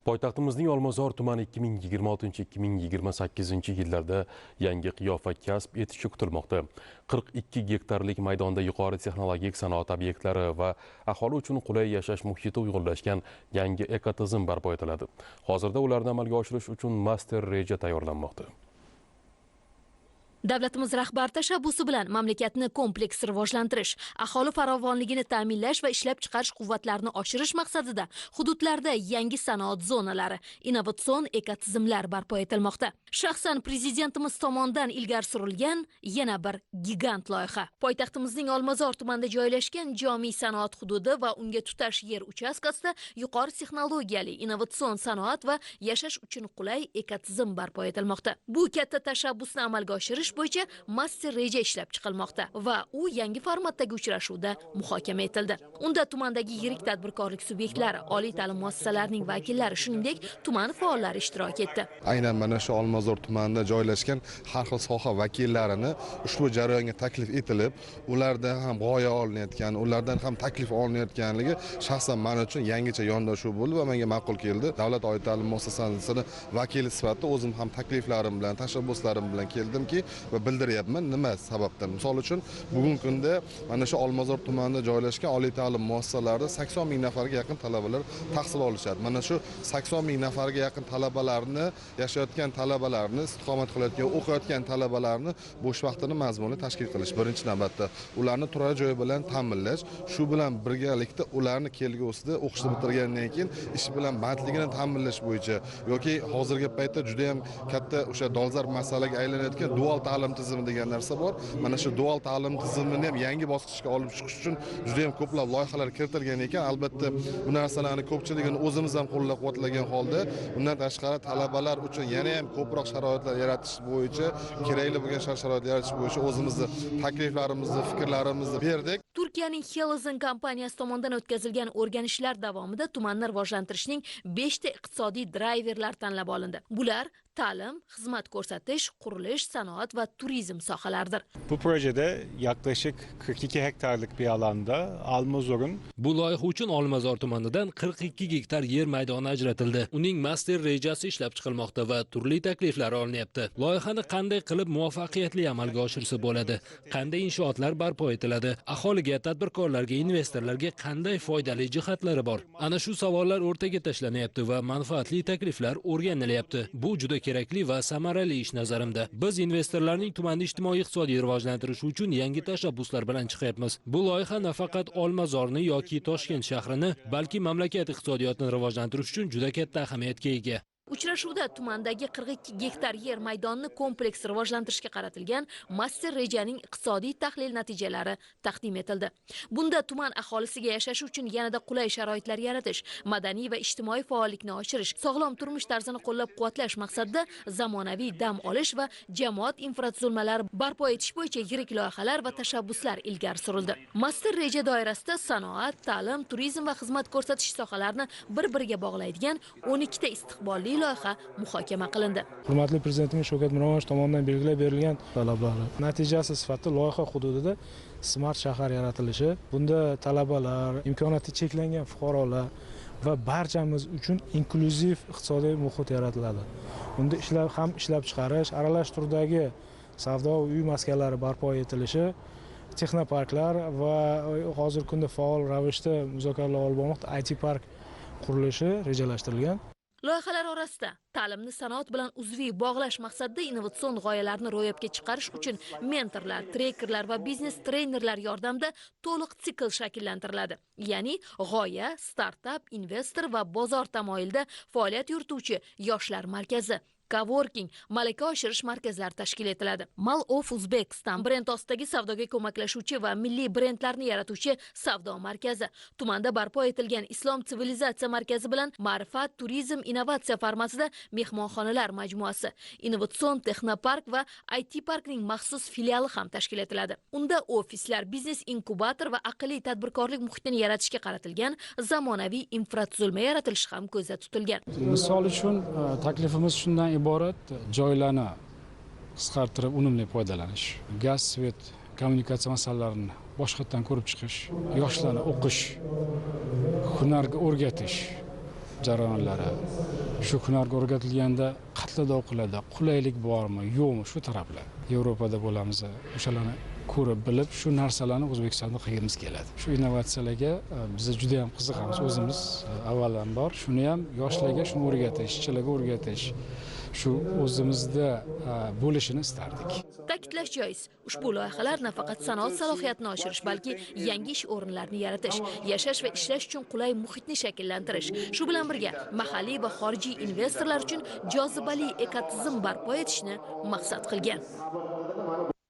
Poytaxtimizning Olmazor tumani 2026-2028 yillarda yangi qiyofa kasb etishi kutilmoqda. 42 gektarlik maydonda yuqori texnologik sanoat obyektlari va aholi uchun qulay yashash muhiti uyg'unlashgan yangi ekotizim barpo etiladi. Hozirda ularni amalga oshirish uchun master reja tayyorlanmoqda. Davlatimiz rahbari tashabbusi bilan mamlakatni kompleks rivojlantirish, aholi farovonligini ta'minlash va ishlab chiqarish quvvatlarini oshirish maqsadida hududlarda yangi sanoat zonalari, innovatsion ekotizimlar barpo etilmoqda. Shaxsan prezidentimiz tomonidan ilgari surilgan yana bir gigant loyiha. Poytaxtimizning Olmazor tumanida joylashgan Jomiy sanoat hududi va unga tutash yer uchastkasida yuqori texnologiyali innovatsion sanoat va yashash uchun qulay ekotizim barpo etilmoqda. Bu katta tashabbusni amalga oshirish bo'yicha master reja ishlab chiqilmoqda va u yangi formatdagi uchrashuvda muhokama etildi. Unda tumandagi yirik tadbirkorlik subyektlari, oliy ta'lim muassasalarining vakillari, shuningdek, tuman faollari ishtirok etdi. Aynan mana shu Olmazor tumanida joylashgan har xil soha vakillarini ushbu jarayonga taklif etilib, ulardan ham g'oya olinayotgan, ulardan ham taklif olinayotganligi shaxsan men uchun yangicha yondashuv bo'ldi va menga ma'qul keldi. Davlat oliy ta'lim muassasasini vakili sifatida o'zim ham takliflarim bilan, tashabbuslarim bilan keldimki va bildiryapman nima sababdan. Misol uchun bugungi kunda mana shu Olmazor tumanida joylashgan oliy ta'lim muassasalarida 80 ming nafarga yaqin talabalar tahsil olishadi. Mana shu 80 ming nafarga yaqin talabalarni, yashayotgan talabalarni, istiqomat qilayotgan, o'qiyotgan talabalarni bo'sh vaqtini mazmunli tashkil qilish birinchi navbatda ularni turar joy bilan ta'minlash, shu bilan birgalikda ularni kelgusida o'qishni bitirgandan keyin ish bilan bandligini ta'minlash bo'yicha yoki hozirgi paytda juda ham katta o'sha dolzarb masalaga aylanayotgan dual ta'lim tizimi degan narsa bor. Mana shu dual ta'lim tizimini ham yangi bosqichga olib chiqish uchun juda ham ko'plab loyihalar kiritilgan ekan. Albatta bu narsalarni ko'pchiligini o'zimiz ham qo'llab-quvvatlagan holda, undan tashqari talabalar uchun yana ham ko'proq sharoitlar yaratish bo'yicha, kerakli bo'lgan shart-sharoitlar yaratish bo'yicha o'zimizni takliflarimizni, fikrlarimizni berdik. Turkiyaning Helizen kompaniyasi tomonidan o'tkazilgan o'rganishlar davomida tumanni rivojlantirishning 5 ta iqtisodiy drayverlar tanlab olindi. Bular ta'lim, xizmat ko'rsatish, qurilish, sanoat va turizm sohalaridir. Bu projede yaklaşık 42 hektarlık bir alanda Almazor'un Bu loyiha uchun Olmazor tumanidan 42 gektar yer maydoni ajratildi. Uning master rejasi ishlab chiqilmoqda va turli takliflar olinyapti. Loyihani qanday qilib muvaffaqiyatli amalga oshirsa bo'ladi? Qanday inshootlar barpo etiladi? Aholiga, tadbirkorlarga, investorlarga qanday foydali jihatlari bor? Ana shu savollar o'rtaga tashlanyapti va manfaatli takliflar o'rganilyapti. Bu juda kerakli va samarali ish nazarimda. Biz investorlarning tumanni ijtimoiy-iqtisodiy rivojlantirish uchun yangi tashabbuslar bilan chiqyapmiz. Bu loyiha nafaqat Olmazorni yoki Toshkent shahrini, balki mamlakat iqtisodiyotini rivojlantirish uchun juda katta ahamiyatga ega. Uchrashuvda tumandagi 42 gektar yer maydonini kompleks rivojlantirishga qaratilgan master rejaning iqtisodiy tahlil natijalari taqdim etildi. Bunda tuman aholisiga yashash uchun yanada qulay sharoitlar yaratish, madaniy va ijtimoiy faollikni oshirish, sog'lom turmush tarzini qo'llab-quvvatlash maqsadida zamonaviy dam olish va jamoat infratuzilmalari barpo etish bo'yicha yirik loyihalar va tashabbuslar ilgari surildi. Master reja doirasida sanoat, ta'lim, turizm va xizmat ko'rsatish sohalarini bir-biriga bog'laydigan 12 ta istiqbolli loyiha muhokama qilindi. Hurmatli prezidentimiz Shavkat Miromonovich tomonidan belgilab berilgan talablar natijasi sifatida loyiha hududida smart shahar yaratilishi, bunda talabalar, imkoniyati cheklangan fuqarolar va barchamiz uchun inklyuziv iqtisodiy muhit yaratiladi. Bunda ishlab chiqarish, aralash turdagi savdo uy maskanlari barpo etilishi, texnoparklar va hozirgi kunda faol ravishda muzokaralar olib bormoqda, IT park qurilishi rejalashtirilgan. Loyihalar orasida ta'limni sanoat bilan uzviy bog'lash maqsadida innovatsion g'oyalarni ro'yobga chiqarish uchun mentorlar, trekerlar va biznes trenerlar yordamida to'liq sikl shakllantiriladi. Ya'ni g'oya, startap, investor va bozor tamoyilida faoliyat yurituvchi yoshlar markazi, coworking, malaka oshirish markazlari tashkil etiladi. Mall of Uzbekistan brend ostidagi savdoga ko'maklashuvchi va milliy brendlarni yaratuvchi savdo markazi, tumanda barpo etilgan Islom sivilizatsiya markazi bilan ma'rifat, turizm, innovatsiya formatida mehmonxonalar majmuasi, innovatsion texnopark va IT parkning maxsus filiali ham tashkil etiladi. Unda ofislar, biznes inkubator va aqlli tadbirkorlik muhitini yaratishga qaratilgan zamonaviy infratuzilma yaratilishi ham ko'zda tutilgan. Misol uchun taklifimiz shundan iborat: joylarni qisqartirib unumli foydalanish, gaz, svet, kommunikatsiya masalalarini boshqatdan ko'rib chiqish, yoshlarni o'qish, hunarga o'rgatish, jarayonlari, shu hunarga o'rgatilganda qayerda o'qiladi, qulaylik bormi yo'qmi, shu taraflar. Yevropada bo'lamiz, o'shalarni ko'rib bilib shu narsalarni O'zbekistonda qilgimiz keladi. Shu innovatsiyalarga biz juda ham qiziqamiz o'zimiz avvalambor. Shuni ham yoshlarga shuni o'rgatish, ishchilarga o'rgatish, shu o'zimizda bo'lishini istardik. Ta'kidlash joiz, ushbu loyihalar nafaqat sanoat salohiyatini oshirish, balki yangi ish o'rinlarini yaratish, yashash va ishlash uchun qulay muhitni shakllantirish, shu bilan birga mahalliy va xorijiy investorlar uchun jozibali ekotizim barpo etishni maqsad qilgan.